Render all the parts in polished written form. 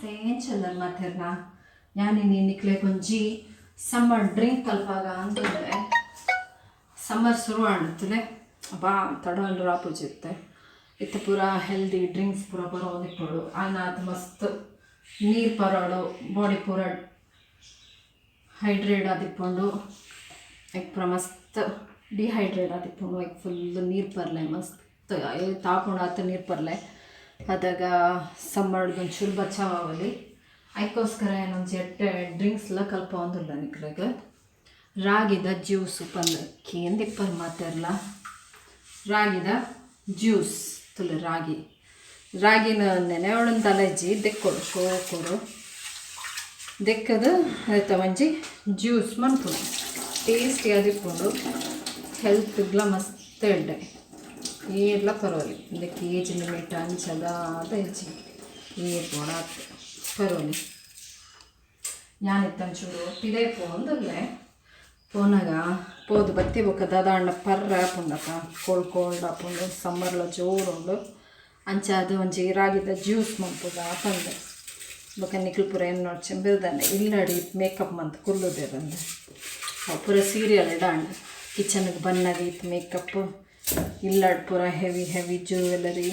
Namaste ಎಂಚಲ್ಲರ್ ಮಾತೆರ್ನ ಯಾನಿನಿ ನಿಕ್ಲೆಗೊಂಜಿ summer drink ಕಲ್ಪಾಗ ಅಂತಂದ್ರೆ summer ಶುರು ಆಂಡುತ್ತಲೆ ಬಾ ತಡ ರಾಪುಜಿತ್ತೆ ಇತ್ತೆ ಪೂರ ಹೆಲ್ದಿ ಡ್ರಿಂಕ್ಸ್ ಪೂರ ಬರೋಂದಿಪ್ಪೊಡು ಆಯ್ನಾತ್ ಮಸ್ತ್ ನೀರು ಪರೋಡು ಬಾಡಿ ಪೂರ ಹೈಡ್ರೇಟ್ ಆದಿಪ್ಪುಂಡು ಐಕ್ ಪೂರ ಮಸ್ತ್ ಡಿಹೈಡ್ರೇಟ್ ಆದಿಪ್ಪುಂಡು ಐಕ್ ಫುಲ್ ನೀರು ಪರ್ಲೆ ಮಸ್ತ್ ತಾಪುಂಡು ಆತ ನೀರು ಪರ್ಲೆ ಅದಾಗ ಸಮ್ಮರ್ಡ್ ಒಂಚೂರು ಬಚಾವಲಿ ಐಕೋಸ್ಕರ ಏನೊಂಜಿ ಎಡ್ಡೆ ಡ್ರಿಂಕ್ಸ್ಲ ಕಲ್ಪೊಂದುಲ್ಲ ನಿಕ್ಲೆಗ್ ರಾಗಿದ ಜ್ಯೂಸ್ ಪಂದ್ ಕೇಂದಿಪ್ಪರ್ ಮಾತೆರ್ಲ ರಾಗಿದ ಜ್ಯೂಸ್ ತುಲೆ ರಾಗಿ ರಾಗಿನ ನೆನೆ ಇಜ್ಜಿ ದೆಕ್ಕೊಡು ಶೋಕೊಡು ದೆಕ್ಕದು ಐತ ಒಂಜಿ ಜ್ಯೂಸ್ ಮನ್ಪುನು ಟೇಸ್ಟಿ ಆದಿಪ್ಪುಂಡು ಹೆಲ್ತ್ಗ್ಲ ಮಸ್ತ್ ಎಡ್ಡೆ ಏರ್ಲ ಪರವಲಿ ಇಂದಕ್ಕೆ ಏಜ್ ಲಿಮಿಟ್ ಅಂಚದ ಅದ ಇಜ್ಜಿ ಏರ್ ಬೋಡಾತ್ ಪರವಲಿ ಯಾನಿತ್ತಂಚೂರು ಪಿದೈ ಪೋಂದುಲ್ಲೆ ಪೋನಾಗ ಪೋದು ಬತ್ತಿ ಬೊಕ್ಕ ದಾದಾಂಡ ಪರ್ರ ಆಪುಂಡಪ್ಪ ಕೋಲ್ಡ್ ಕೋಲ್ಡ್ ಆಪುಂಡು ಸಮ್ಮರ್ಲ ಜೋರುಂಡು ಅಂಚ ಅದು ಒಂಜಿ ರಾಗಿದ ಜ್ಯೂಸ್ ಮನ್ಪುಗ ಪಂದ್ ಬೊಕ್ಕ ನಿಕ್ಲ್ ಪೂರ ಏನು ನೋಡ್ಚೆ ಇಲ್ಲಡಿ ಮೇಕಪ್ ಮಂತ್ ಕುಲ್ಲುದೇರಂದೆ ಅವು ಪೂರ ಸೀರಿಯಲ್ ಡಾಂಡ್ ಕಿಚನ್ಗೆ ಬನ್ನಾಗ ಇತ್ತು ಮೇಕಪ್ ಇಲ್ಲಡ್ ಪೂರ ಹೆವಿ ಹೆವಿ ಜ್ಯುವೆಲರಿ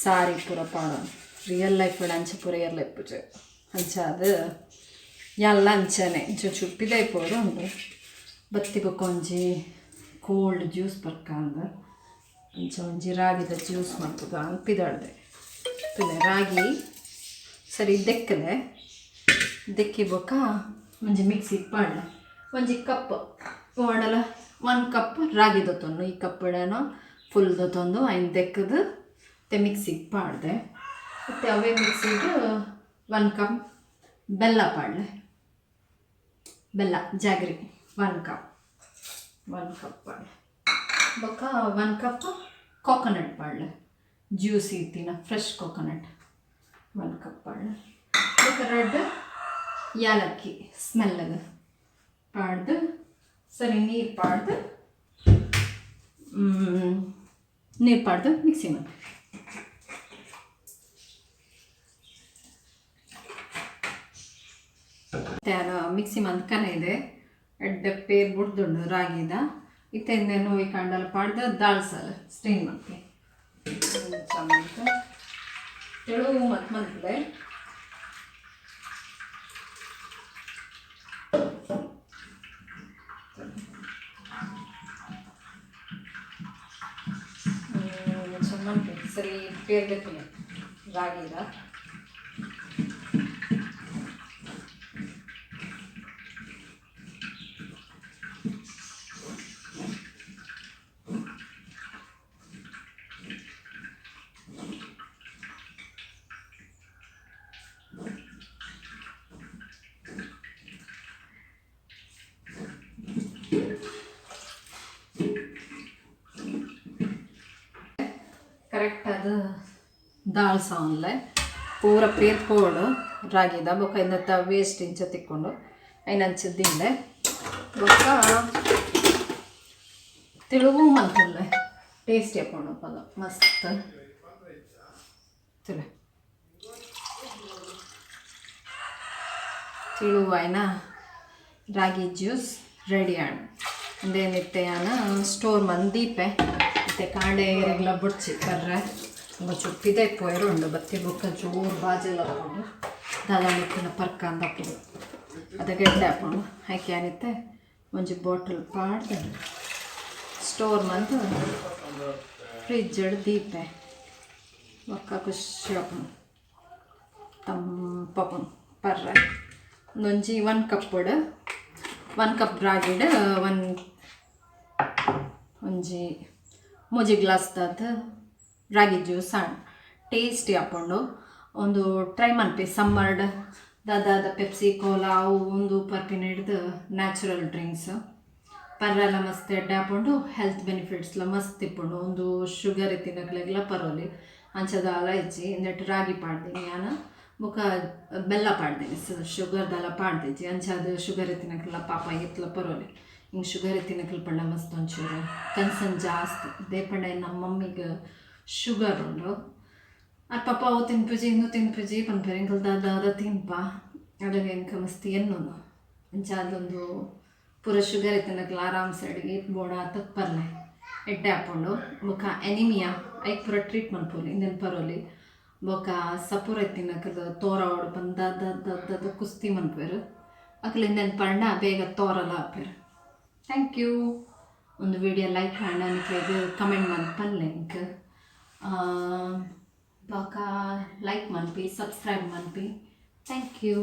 ಸಾರಿ ಪೂರ ಪಾಡೋಣ ರಿಯಲ್ ಲೈಫ್ ಅಂಚ ಪೂರ ಎರ್ಲ ಇಪ್ಪುಜೆ ಅಂಚ ಅದು ಎಲ್ಲ ಅಂಚನೆ ಇಂಚ ಚುಪ್ಪಿದೈ ಪೋರು ಉಂಡು ಬತ್ತಿ ಬೊಕ್ಕ ಒಂಜಿ ಕೋಲ್ಡ್ ಜ್ಯೂಸ್ ಬರ್ಕಂದ್ ಅಂಚ ಒಂಜಿ ರಾಗಿದ ಜ್ಯೂಸ್ ಮನ್ಪುಗ ಪಿದಾಡ್ದೆ ಪಿದೆ ರಾಗಿ ಸರಿ ದೆಕ್ಕದೆ ದೆಕ್ಕಿ ಬೊಕ್ಕ ಒಂಜಿ ಮಿಕ್ಸಿಗೆ ಪಾಡ್ಲೆ ಒಂಜಿ ಕಪ್ ವಾಂಡಲ 1 ಕಪ್ ರಾಗಿ ದೊತ್ತೊಂದು ಈ ಕಪ್ ಇಡೇನೋ ಫುಲ್ ದೊತ್ತೊಂದು ಐನ್ ದೆಕ್ಕದು ಮತ್ತೆ ಮಿಕ್ಸಿಗೆ ಪಾಡ್ದೆ ಮತ್ತು ಅವೇ ಮಿಕ್ಸಿಗೆ 1 ಕಪ್ ಬೆಲ್ಲ ಪಾಡ್ಲೆ ಬೆಲ್ಲ ಜಾಗ್ರಿ 1 ಕಪ್ 1 ಕಪ್ ಪಾಡ್ಲೆ ಬೊಕ್ಕ 1 ಕಪ್ ಕೋಕೋನಟ್ ಪಾಡ್ಲೆ ಜ್ಯೂಸ್ ಇತ್ತಿನ ಫ್ರೆಶ್ ಕೋಕೋನಟ್ 1 ಕಪ್ ಪಾಡ್ಲೆ ಬೊಕ್ಕ ರೆಡ್ ಯಾಲಕ್ಕಿ ಸ್ಮೆಲ್ಗೆ ಪಾಡ್ದು ಸರಿ ನೀರು ಪಾಡ್ದು ನೀರು ಪಾಡ್ದು ಮಿಕ್ಸಿ ಮಾಡಿ ಮಿಕ್ಸಿ ಮಂದ್ಕನೆ ಇದೆ ಎಡ್ಡೆ ಪೇರ್ ಬುಡ್ದುಂಡು ರಾಗಿದ ಇತ್ತೆಂದೆ ನೋಯ್ ಕಂಡಲ ಪಾಡ್ದು ದಾಳ್ಸಲ ಸ್ಟ್ರೈನ್ ಮಾಡ್ತೆ ತೆಳು ಮತ್ತು ಮಂತ್ಲೆ ಸರಿ ಪೇರ್ ಬೇಕು ರಾಗಿದ ಕರೆಕ್ಟ್ ಅದು ದಾಲ್ ಸಾಂದ್ಲೆ ಪೂರ ಪೇರ್ ಪೋಡು ರಾಗಿದ ಬೊಕ್ಕ ಇಂದತ್ತ ವೇಸ್ಟ್ ಇಂಚ ತಿಕ್ಕೊಂಡು ಐನ ಅಂಚ ದಿಂಡೆ ಬೊಕ್ಕ ತೆಳುವು ಮಂತಲ್ಲೆ ಟೇಸ್ಟಿ ಹಾಕೊಂಡು ಪದ ಮಸ್ತ್ ತಿಳಿ ತಿಳುವಾಯ್ನ ರಾಗಿ ಜ್ಯೂಸ್ ರೆಡಿ ಆಂಡ್ ಇಂದೇನಿತ್ತೆ ಸ್ಟೋರ್ ಮಂದೀಪೆ ಇತ್ತೆ ಕಾಂಡೆ ಏರೆಗ್ಲ ಬುಡ್ಚಿ ಪರ್ರೆ ಒಂಚೂರು ಪಿದೈ ಪೋಯರು ಉಂಡು ಬತ್ತಿ ಬೊಕ್ಕ ಜೋರು ಬಾಜೆಲ್ಲ ಹಾಕೊಂಡು ದಾದಾಣಿತ್ತಿನ ಪರ್ಕ ಅಂದಪ್ಪುಡು ಅದ ಗೆಡ್ಡೆ ಹಾಕೊಂಡು ಹಾಕಿ ಏನಿತ್ತೆ ಒಂಜಿ ಬಾಟಲ್ ಪಾಡ್ದು ಸ್ಟೋರ್ ಮಂತು ಫ್ರಿಜ್ ದೀಪೆ ಬೊಕ್ಕ ಖುಷಿ ಆಪುಂಡು ತಂಪಾಪುಂಡು ಪರ್ರೆ ಒಂಜಿ 1 ಕಪ್ 1 ಕಪ್ ರಾಗಿಡ್ 1 ಒಂಜಿ ಮೂಜಿ ಗ್ಲಾಸ್ ರಾಗಿ ಜ್ಯೂಸ್ ಆಂಡ್ ಟೇಸ್ಟಿ ಆಪುಂಡು ಒಂದು ಟ್ರೈ ಮನ್ಪಿ ಸಮ್ಮರ್ಡ್ ದಾದಾದ ಪೆಪ್ಸಿ ಕೋಲಾ ಅವು ಒಂದು ಪರ್ಪಿನ ಹಿಡ್ದು ನ್ಯಾಚುರಲ್ ಡ್ರಿಂಕ್ಸ್ ಪರ್ರೆಲ್ಲ ಮಸ್ತ್ ಎಡ್ಡೆ ಆಪುಂಡು ಹೆಲ್ತ್ ಬೆನಿಫಿಟ್ಸ್ಲ ಮಸ್ತ್ ಇಪ್ಪುಂಡು ಒಂದು ಶುಗರ್ ಇತ್ತಿನಕ್ಲೆಗ್ಲ ಪರೋಲಿ ಅಂಚದಾಲ ಇಜ್ಜಿ ಇಂದೆಟ್ ರಾಗಿ ಪಾಡ್ದೀನಿ ಯಾನ ಬೊಕ ಬೆಲ್ಲ ಪಾಡ್ದೀನಿ ಶುಗರ್ ದಾಲ ಪಾಡ್ದಿಜ್ಜಿ ಅಂಚಾದ್ ಶುಗರ್ ಇತ್ತಿನಕ್ಲೆಲ ಪಾಪ ಏತ್ಲ ಪರೋಲಿ ಹಿಂಗೆ ಶುಗರ್ ಇತ್ತಿನಕ್ಲು ಪಂಡ ಮಸ್ತ್ ಒಂಚೂರು ಕನ್ಸರ್ನ್ ಜಾಸ್ತಿ ಇದೇ ಪಂಡ ನಮ್ಮ ಮಮ್ಮಿಗೆ ಶುಗರ್ ಉಂಡು ಆರ್ ಪಪ್ಪ ಅವು ತಿನ್ಪುಜಿ, ಇಂದು ತಿನ್ಪುಜಿ ಪನ್ಪೆರ್. ಎಂಕುಲು ದಾದ ದಾದ ತಿನ್ಪ. ಅದಗ ಎಂಕ್ ಮಸ್ತ್ ಎನ್ನುನು. ಅಂಚ ಅದೊಂದು ಪೂರ ಶುಗರ್ ಇತ್ತಿನಕ್ಲು ಆರಾಮ್ ಸೈಡ್ ಏತ್ ಬೋಡ ಆತ್ ಪರ್ಲೆ, ಎಡ್ಡೆ ಆಪುಂಡು. ಬೊಕ್ಕ ಎನಿಮಿಯಾ, ಐಕ್ ಪೂರ ಟ್ರೀಟ್ ಮನ್ಪೊಲಿ ಇಂದೆನ್ ಪರೋಲಿ. ಬೊಕ್ಕ ಸಪೂರ ಇತ್ತಿನಕುಲು ತೋರಾವೊಡು ಪಂದ್ ದಾದ ದಾದ ದಾದ ಕುಸ್ತಿ ಮನ್ಪುವೆರ್. ಅಕ್ಲು ಇಂದೆನ್ ಪರ್ಂಡ ಬೇಗ ತೋರಲ ಆಪೆರ್. Thank you. ಒಂದು ವಿಡಿಯೋ ಲೈಕ್ ಆಂಡ ನಿಕ್ಲೆಗ್ ಕಮೆಂಟ್ ಮಲ್ತ್ ಪನ್ಲೆ ಎಂಕ್. ಬೊಕ ಲೈಕ್ ಮನ್ಪಿ, ಸಬ್ಸ್ಕ್ರೈಬ್ ಮನ್ಪಿ. Thank you.